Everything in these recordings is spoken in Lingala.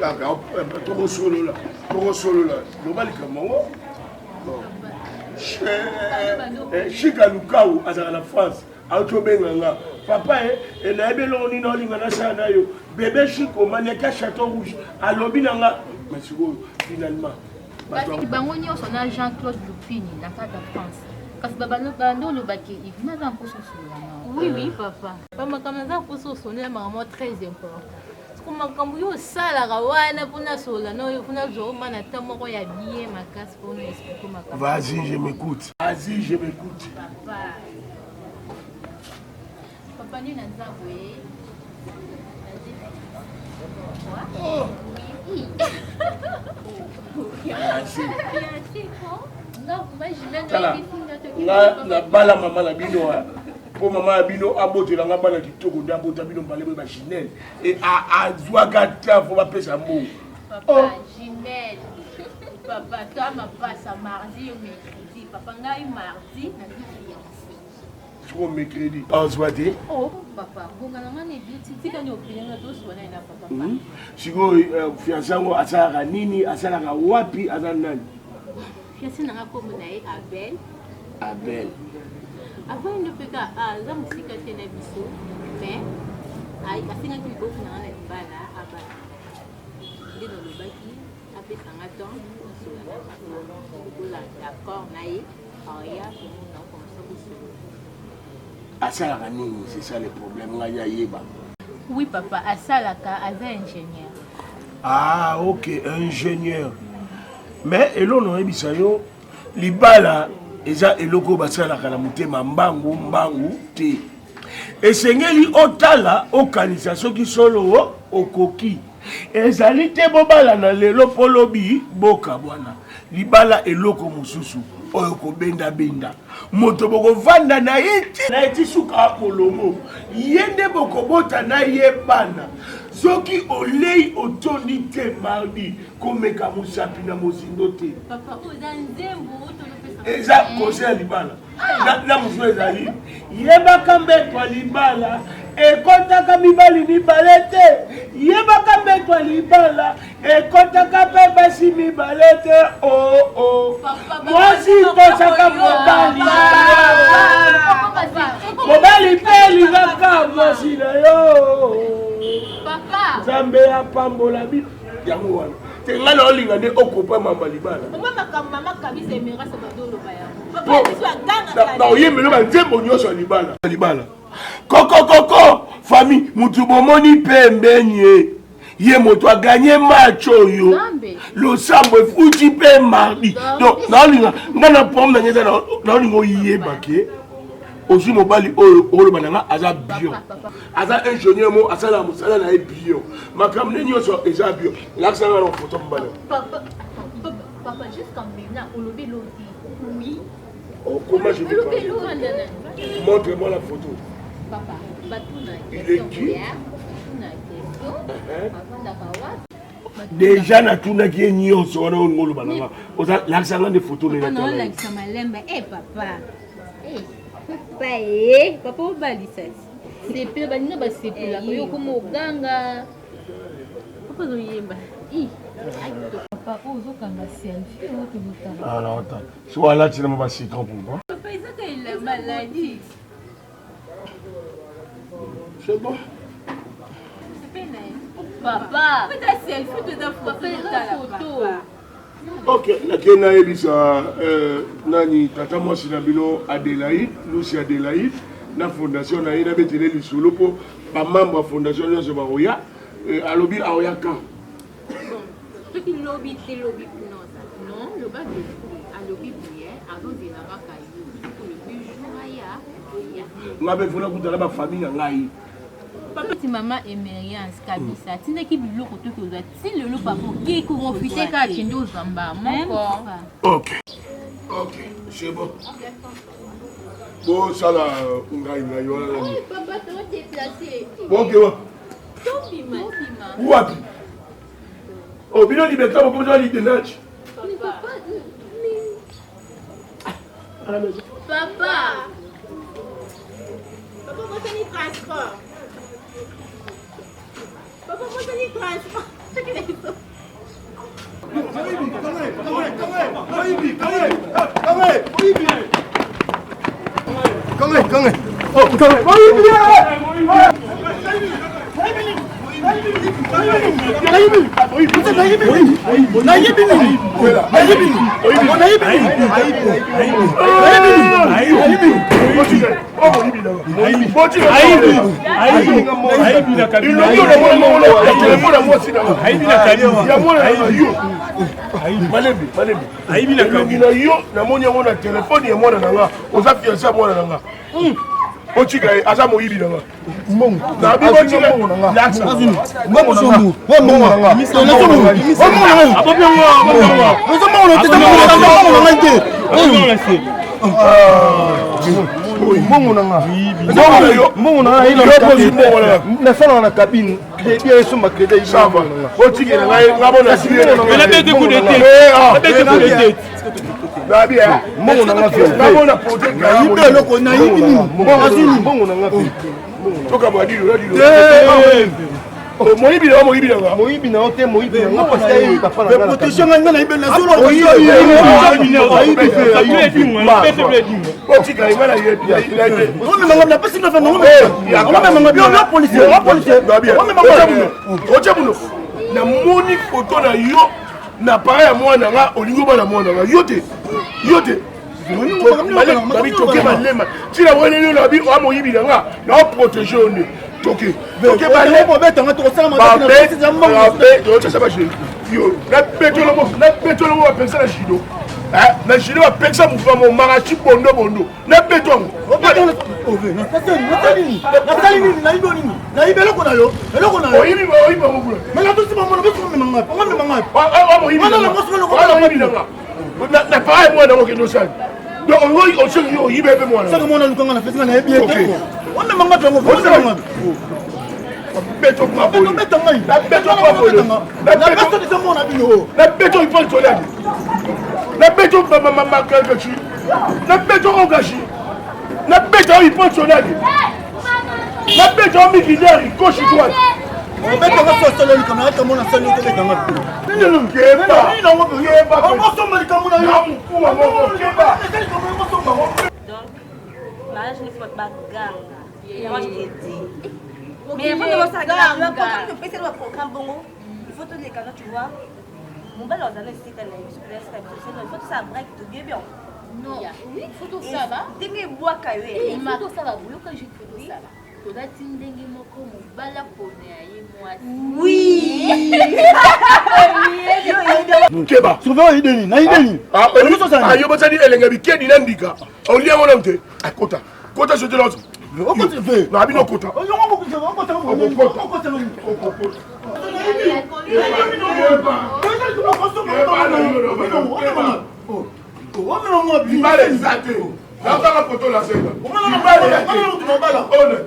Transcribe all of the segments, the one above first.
Kaka tokosolola, tokosolola. Loba likambo yango. Shika Lukau azalaka na France. Auti obenga nga papa e eh, nayebi eloko nini olinga nasala na yo bebe Shiko maniaki ya Chateau Rouge alobi na nga mais sikoyo finalement Kasi bango nyonso na Jean Claude Lupini na kati ya France. Kasi babanda olobaki Yves naza mposa osolola na Oui oui papa. Ba makambo naza mposa osolola makambo très important. Siko makambo yo osalaka wana mpo nasolola na yo mpo nazwa oma na temps moko ya bien makasi mpo na explique makambo. Vas-y, je m'écoute. Vas-y, je m'écoute. Papa. Papa nini naza boye? Oh. Tala, nga nabala mama na bino mpo mama ya bino abotela nga bana kitoko nde abota bino mbale boye bajinel e azwaka ta fo bapesa mbongo. Papa Jinel, papa toi mapasa mardi yo mercredi, papa ngai mardi naza fiancé. Sikoyo mercredi azwa te. Oh papa, ngonga na ngai na ebeti, tika ni opine nga toswana na papa. Sikoyo euh, fiancé yango asalaka nini, asalaka wapi, aza nani? Fiancé na nga kombo na ye Abel. Abel. Avandi mpe ka ah, aza mosika te na biso mais asengaki liboko na nga na libala abala nde nalobaki apesa nga temps nasola na papa lokola d'accord na ye aya komona komsa kosolola. Asalaka nini? C'est ça le problème, ngai ayeba. Oui papa, asalaka, aza ingénieur. Ah ok, ingénieur. Mais eloko nayebisa yo, libala eza eloko oyo basalaka na motema mbangu mbangu te. Esengeli otala, okanisa soki solo okoki. Ezali te bobalana lelo mpo lobi bokabwana. Libala eloko mosusu oyo kobendabenda moto bokovanda na ye ti na ye ti suka molongo ye nde bokobota na ye bana. Soki olei otondi te mardi komeka mosapi na mozindo te. Papa, oyo eza nzembo oyo tolopesa. Eza conseil ya libala. Na mosusu ezali yebaka mbeto ya libala ekotaka mibali mibale te, yebaka mbeto ya libala ekotaka mpe basi mibale te. Oo oh, oh. Mwasi tosaka mobali na yo, mobali mpe alingaka mwasi na yo. Nzambe apambola bino. Yango wana te ngai naolinga nde okopa mamba libala naoyembelo banzembo nyonso ya libala libala kokokoko famille mutu bomoni pembeni ye ye moto aganye match oyo losambo efuti mpe mardi. Donc naolinga ngai na problème na ngai eza naolinga oyeba ke ozwi mobali oyo oloba na nga aza bio, aza ingénieur mo asalaka mosala na ye bio, makambo nde nyonso eza bio. Lakisa nga na foto mobali. Papa, jusqu'à maintenant olobi lobi oui. Oh, comment je vais parler? Montre-moi la photo. Papa, batuna. Il est qui? Déjà natunaki ye nyonso wana oyo ngoloba na nga. Oza lakisa nga nde photo na ye. Olakisa malembe eh papa. Eh papa eh papa obalisa. Sepela baninga basepelaka yo okoma oganga. Papa ozoyemba. Papa oyo ozokanga selfie oyo tozotala. Ah na otala. So alati na ba citron pourquoi? Papa ezaka elamba ladi. C'est bon. Papa. Papa selfie toza photo. Ok, nakei nayebisa euh, nani tata mwasi na bino Adelaide, Lucy Adelaide na fondation na ye, nabetele lisolo mpo bamembre ya fondation nyonso bakoya. Euh, alobi aoya quand? Soki lobi te lobi kuna oza non loba alobi boye azozela kaka yo soki olobi jour aya oya. Nga mpe fona kutana bafamille na ngai. Papa mama Emeriance kabisa atindaki biloko toki ozwa ti lelo papa okei koprofite kaka kende ozwa mbaa moko. Ok ok, c'est bon. Bosala ngai ngai wana nani? Papa to déplacer. Boke wapi? Wapi? Oh bino liberté bokomisa lidenage. Papa. Papa. Papa bosani transport. Papa bosani transport. Malembe, malembe. Elongi na yo namoni yango na telefone ya mwana na nga. Oza fiancé ya mwana na nga. Otika ye aza moyibi na nga. Mbongo. Nabi botika. Lakisa. Mbongo na nga. Mbongo na nga. Mbongo na nga. Mbongo na nga te. Mbongo na nga. Mbongo na yo. Mbongo na nga. Nasalaka na cabine. Crédit esomba crédit. Ça va. Botikela ngai nga bona Mbongo na nga. Nabona projet. Nayibi eloko nayibi nini? Mbongo na nga. Toka bwadilo ladilo. Moyibi na moyibi na nga. Moyibi na yo te moyibi na nga parce que ayebi papa na nga. Protection nga nayibi na solo. Botika ye nga na yebi. Omemanga na pesi na fana omemanga bio yo policier yo policier. Omemanga Otia buno. Namoni photo na yo na appareil ya mwana nga olingi obala mwana nga yo te. Yo te. Babi toke malema ntina weleli yo nabi oa moyibi na nga na oprotege yo nde toke toke balemaotasa bagelo yo nabetolongo bapekisa na judo na judo bapekisa mouvement mo marachi bondo bondo nabeto yango nasali nini nayibi yo nini nayibi eloko na yo eloko na yo oyibi oyibi bango kuna mais natusi bango na biso omema ngai omema ngai moyibi na nga na paa mwana okende osali donc oyo osoki yo oyibe mpe mwana saka mwana lukanga na fesi nga nayebi ye te omema ngai yango omema ngai beto beta ngai beto napesa mwana bino na beto ipol tolani na beto mamakashi na beto ogashi na beto ipol tolani na beto mikidari gauche droite obetanga sosolo likambo na kamo na sali otobetanga okosomba likambo na yo Donc, mariage ne faut pas ganga. Moi, je te dis. Mais avant de voir ça, ganga. Quand tu programme bongo, il faut tous les canaux, tu vois. Mon bal, on a esika na biso, il faut tout ça break to bien. Non, oui, faut tosala. Ndenge ebwaka yo. Il faut tosala boyoka je faut tosala. Tolati ndenge moko mobali apona ya ye mwasi. Oui. Keba. Surveillant ideni, na ideni. Ah, yo bosani elenge bikedi na ndika. Olia ngo na te. Kota. Kota je te lance. Okoti ve. Na bino kota. Libala eza te. Nazaka poto la senga. Libala eza te. One.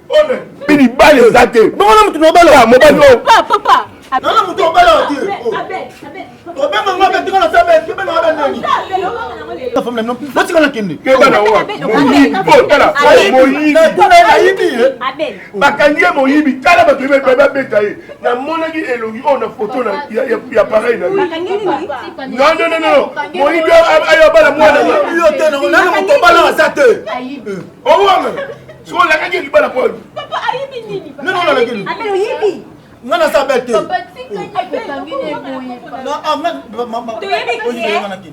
One. Libala eza te. Bongo mutu na obala. Mobali oyo. Papa, papa. Nana mutu obala te. Obenga nga be tika na sabe, kebe na ba nani. Botika na kende. Keba na wa. Moyibi. Oh, tala. Moyibi. Nayibi ye. Bakangi ye moyibi. Tala bato ebe babeta ye. Namonaki elongi oyo na photo na ya appareil na ye. Non non non non. Moyibi ayo abala mwana. Yo te nana mutu obala aza te. Owanga. Soki olakaki libala po. Papa ayibi nini? Nani olakaki nini? Abel oyibi. Nga naza bel te. Papa tika ye kokangi ne boye. Toyebi ke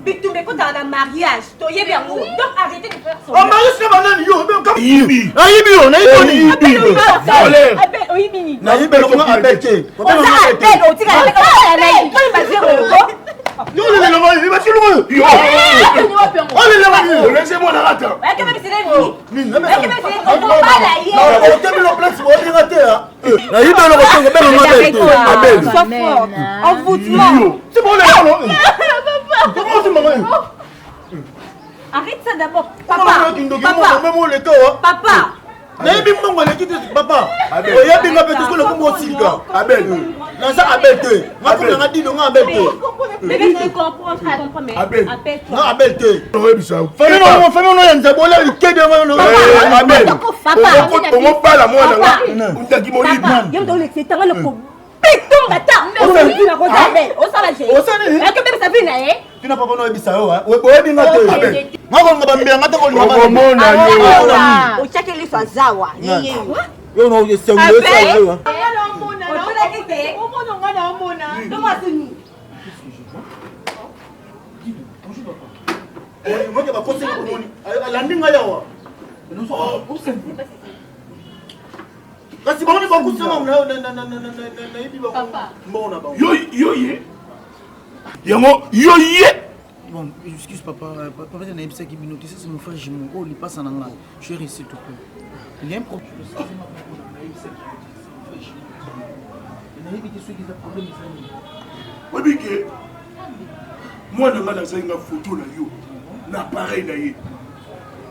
bitumba ekotaka na mariage toyebi yango donc arrêtez de faire son mariage na banani yo Yibi. nayibi yo nayibi Yibi. Voleur. Abel oyibi nini? Nayibi eloko nga abel te. Oza Abel otika na ye poni bazero Yo olelelanga yo basilunga yo. Yo. Olelelanga yo. Olese mwana kata. Otebilo place olinga te. Nayibi eloko te kobenga nga abel te. Abel. Sois fort. Envoûtement. C'est bon olelanga. Comment tu m'as Arrête ça d'abord. Papa. Papa. Papa. Papa. Nayebi mbongo eleki te papa. Oyebi nga mpe te soki lokombo osilika. Abel. Naza abel te. Nga komona nga dino nga abel te. Bébé, je te comprends, je te comprends, mais Abel. appelle-toi. Nga abel te. Oyebisa yo. Famille no famille no ya nzambe olia likede nga no. Abel. Papa. Omobala mwana nga. Ndaki moyibi. Papa, yo moto olekisa etanga na kobeta. Pitumba ta. Osala je. Osala nini? Akobebisa vie na ye. Tina papa no oyebisa yo, oyebi nga te. Nga kolinga bambeya nga te kolinga Okomona yo. Otiaki liso azawa. Ye. Yo na esengo esala yo. Omonaki te. Omona nga na omona. Tomasi. Oke bakoseli omoni. Alandi ngai awa. Kasi bango nde bakusama nayebi bango na bango. Yo ye. Yango yo ye. Bon, excuse papa, papa nayebisaki bino te, ça c'est mon frère jumeau. Oh, lipasa na nga. Chérie, s'il te plaît. Il y a un problème. Nayebi te soki eza problème eza nini. Oyebi ke mwana nga nazali nga foto na yo na appareil na ye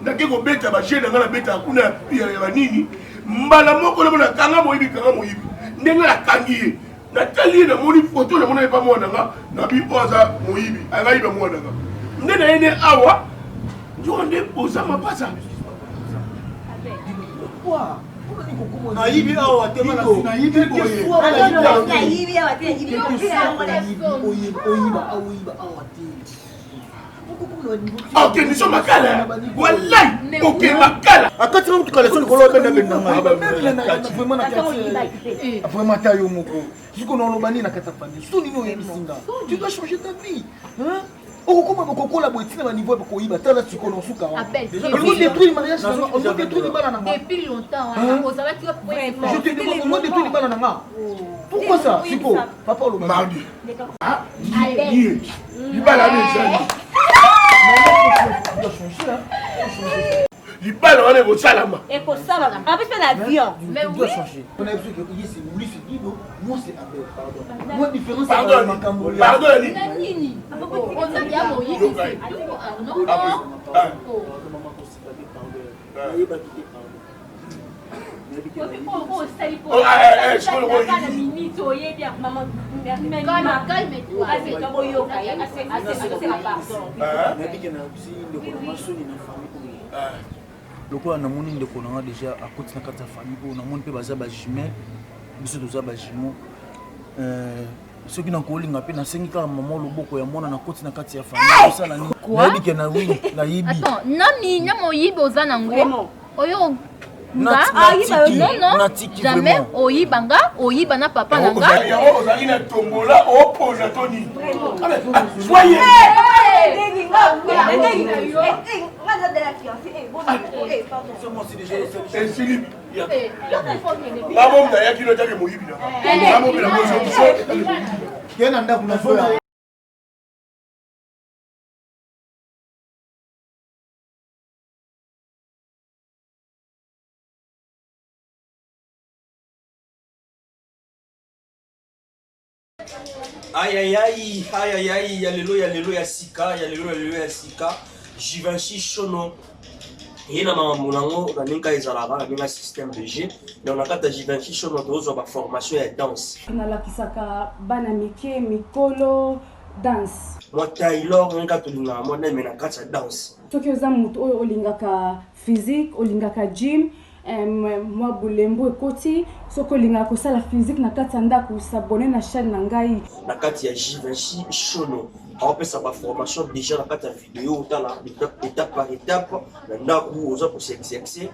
nake kobeta baje na nga nabetaka kuna ya banini mbala moko namona kanga moyibi kanga moyibi ndenge nakangi ye natali ye namoni foto namona ye pa mwana nga nabi oyo aza moyibi angayiba mwana nga nde na ye nde awa nzoka nde oza mapasa. Nayibi awa te, nayibi boye. Nayibi awa te. Oyiba awa te. Okende so makala walai oke makala. Akati na mutuka leso likolo obenda benda ngai. Vraiment ata yo moko. Siko na oloba nini na kati ya famille? Soni nini oyebisi nga? Tu dois changer ta vie. Hein? Okokoma bokokola boye ntina baniveau ya koyiba tala sikoyo na osuka wana. Olingo détruire mariage na nga, olingo détruire libala na nga. Depuis longtemps wana ozalaki Je te demande, olingo détruire libala na nga. Pourquoi ça? Sikoyo papa oloba. Mardi. Ye libala wana ezali. Libala wana ekosalama. Ekosalama. En plus na avion. Mais oui. Lui c'est Guido, moi c'est Abel, pardon. Moi différence Pardon, makambo. Pardon ya nini? Na nini? Oza ya moyibi c'est tout. Ah non. Ah. Nayebaki te, pardon. Oh, ah, eh, eh, sikoyo oyibi. Nayebi ke nayebisi ndeko na nga soni na famille oyo. Lokola namoni ndeko na nga déjà akoti na kati ya famille oyo, namoni mpe baza bajumelle, biso toza bajumeau. Soki nakolinga mpe nasengi kaka mama loboko ya mwana nakoti na kati ya famille osala nini? Nayebi ke na wi nayibi. Attends, nami na moyibi oza nango. Oyo nga non non jamais oyiba nga oyiba na papa na nga. Yango ozalaki na tombola opona to nini? Soyez. Esili. Ngabo mnayaki no etaki moyibi na nga. Ngabo mpe na kozongisa etaki moyibi. Ke na ndako nazoya. Aïe aïe aïe aïe aïe, ya lelo ya lelo ya sika, ya lelo ya lelo ya sika. Givenchy Shono ye na makambo nango na ndenge ezalaka na ndenge système de jeu. Donc na kati ya Givenchy Shono tozwa ba formation ya danse. Nalakisaka bana mike, mikolo danse. Mwa Taylor ndenge kaka tolingaka mwa neme na kati ya danse. Soki oza moto oyo olingaka physique, olingaka gym, mwa bolembo ekoti, soki olingaka kosala physique na kati ya ndako, s'abonner na chaîne na ngai. Na kati ya Givenchy Shono aopesa ba formation déjà na kati ya vidéo, otala étape par étape na ndako oza kosexercer.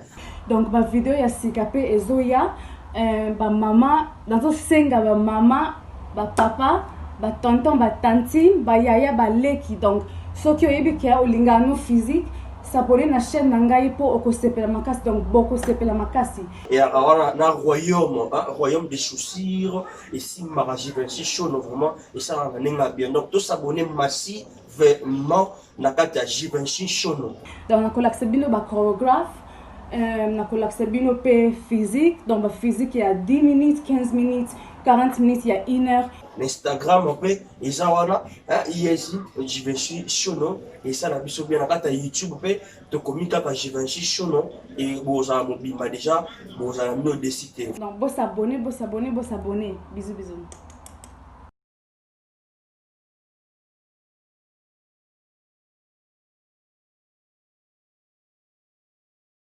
Donc ba vidéo ya sika pe ezoya, ba mama nazosenga ba mama, ba papa, ba tonton, ba tantine, ba yaya, ba leki. Donc soki oyebi ke olingaka no physique, s'abonner na chaîne na ngai po okosepela makasi. Donc bokosepela makasi. Eyaka wana na royaume, hein, royaume des chaussures esimbaka Givenchy Shono vraiment esalaka na ndenge ya bien. Donc tosabonner massivement na kati ya Givenchy Shono. Donc nakolakisa bino ba chorégraphe, nakolakisa bino pe physique, donc ba physique ya 10 minutes, 15 minutes, 40 minutes, ya 1 heure. Na Instagram mpe eza wana, hein, ISI Givenchy Shono esala biso bien. Na kati ya YouTube mpe tokomi kaka Givenchy Shono e bozala mobimba déjà, bozala bino décité. Donc bosabonner, bosabonner, bosabonner. Bisous bisous.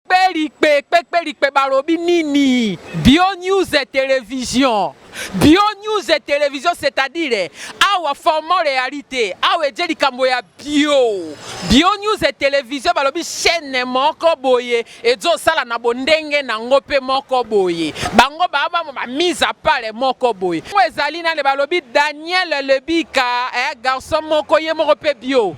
Beli. Kpekpelikpe, kpekpelikpe balobi nini? Bio News Television. Bio News Television c'est-à-dire awa format réalité, awa eje likambo ya bio. Bio News Television balobi chaîne moko boye ezosala na bondenge nango pe moko boye. Bango ba ba ba mise à part moko boye. Ngo ezali nani balobi Daniel Lebika, eh, garçon moko ye moko pe bio.